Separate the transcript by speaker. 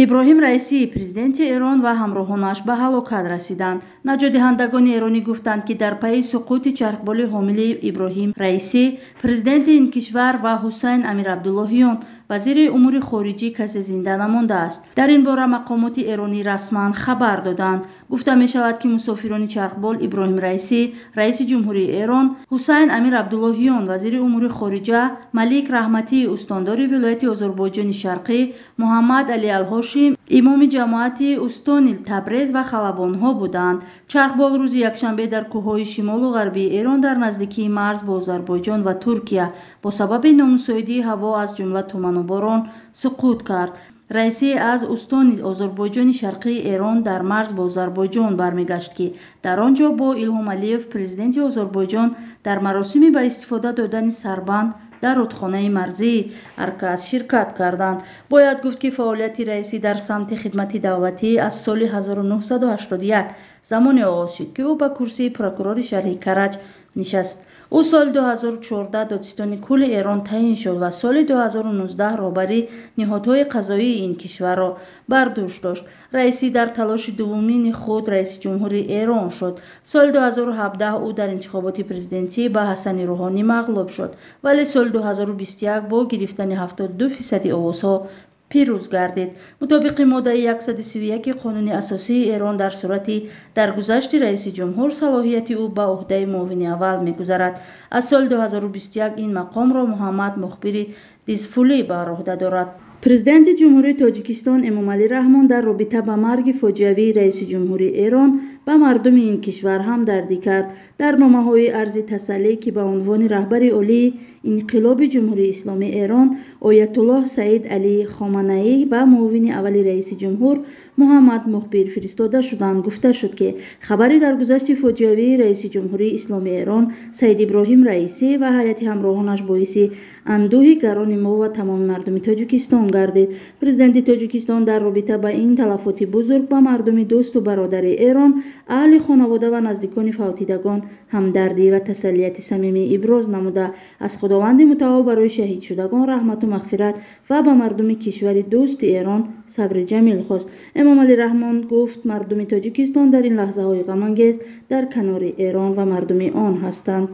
Speaker 1: Иброҳим Раисӣ, президенти Эрон, ва ҳамроҳонаш ба ҳалокат расиданд. Наҷотдиҳандагони эронӣ гуфтанд, ки дар пайи суқути чархболи ҳомили Иброҳим Раисӣ, президенти ин кишвар, ва Ҳусайн Амирабдуллоҳиён, вазири умури хориҷӣ, касе зинда намондааст. Дар ин бора мақомоти эронӣ расман хабар доданд. Гуфта мешавад, ки мусофирони чархбол Иброҳим Раисӣ, раиси ҷумҳурии Эрон, Ҳусайн Амирабдуллоҳиён, вазири умури хориҷа, Малик Раҳматӣ, устондори вилояти Озарбойҷони Шарқӣ, Муҳаммад Али Алҳошим, имоми ҷамоати устони Табрез ва халабонҳо буданд. Чархбол рӯзи якшанбе дар кӯҳҳои шимолу ғарбии Эрон дар наздикии марз бо Озарбойҷон ва Туркия бо сабаби номусоидии ҳаво, аз ҷумла туману борон, суқут кард. Раисӣ аз устони Озарбойҷони Шарқии Эрон дар марз бо Озарбойҷон бармегашт, ки дар он ҷо бо Илҳом Алиев, президенти Озарбойҷон, дар маросими ба истифода додани сарбанд дар рудхонаи марзии Аркас ширкат карданд. Бояд гуфт, ки фаъолияти Раисӣ дар самти хидмати давлатӣ аз соли 1981 замоне оғоз шуд, ки ӯ ба курсии прокурори шаҳри Караҷ нишаст. Ӯ соли 2014 додситони кулли Эрон таъин шуд ва соли 2019 роҳбари ниҳодҳои қазоии ин кишварро бар дӯш дошт. Раисӣ дар талоши дуввумини худ раиси ҷумҳури Эрон шуд. Соли 2017 ӯ дар интихоботи президентӣ ба Ҳасани Рӯҳонӣ мағлуб шуд, вале соли 2021 бо гирифтани 72 фисади овозҳо пирӯз гардид. Мутобиқи моддаи 131 Қонуни асосии Эрон, дар сурати даргузашти раиси ҷумҳур салоҳияти ӯ ба ӯҳдаи муовини аввал мегузарад. Аз соли 2021 ин мақомро Муҳаммад Мухбири Дизфулӣ бар уҳда дорад. Президенти Ҷумҳурии Тоҷикистон Эмомалӣ Раҳмон дар робита ба марги фоҷиавии раиси ҷумҳури Эрон ба мардуми ин кишвар ҳамдардӣ кард. Дар номаҳои арзи тасаллӣ, ки ба унвони раҳбари олии инқилоби Ҷумҳурии Исломии Эрон оятуллоҳ Саид Алӣ Хоманаӣ ва муовини аввали раиси ҷумҳур Муҳаммад Мухбир фиристода шуданд, гуфта шуд, ки хабари даргузашти фоҷиавии раиси Ҷумҳурии Исломии Эрон Саид Иброҳим Раисӣ ва ҳайати ҳамроҳонаш боиси андӯҳи гарони мо ва тамоми мардуми Тоҷикистон гардид. Президенти Тоҷикистон дар робита ба ин талафоти бузург ба мардуми дӯсту бародари Эрон, аҳли хонавода ва наздикони фавтидагон ҳамдардӣ ва тасаллияти самимӣ иброз намуда, аз Худованди мутаол барои шаҳидшудагон раҳмату мағфират ва ба мардуми кишвари дӯсти Эрон сабри ҷамил хост. Эмомалӣ Раҳмон гуфт, мардуми Тоҷикистон дар ин лаҳзаҳои ғамангез дар канори Эрон ва мардуми он ҳастанд.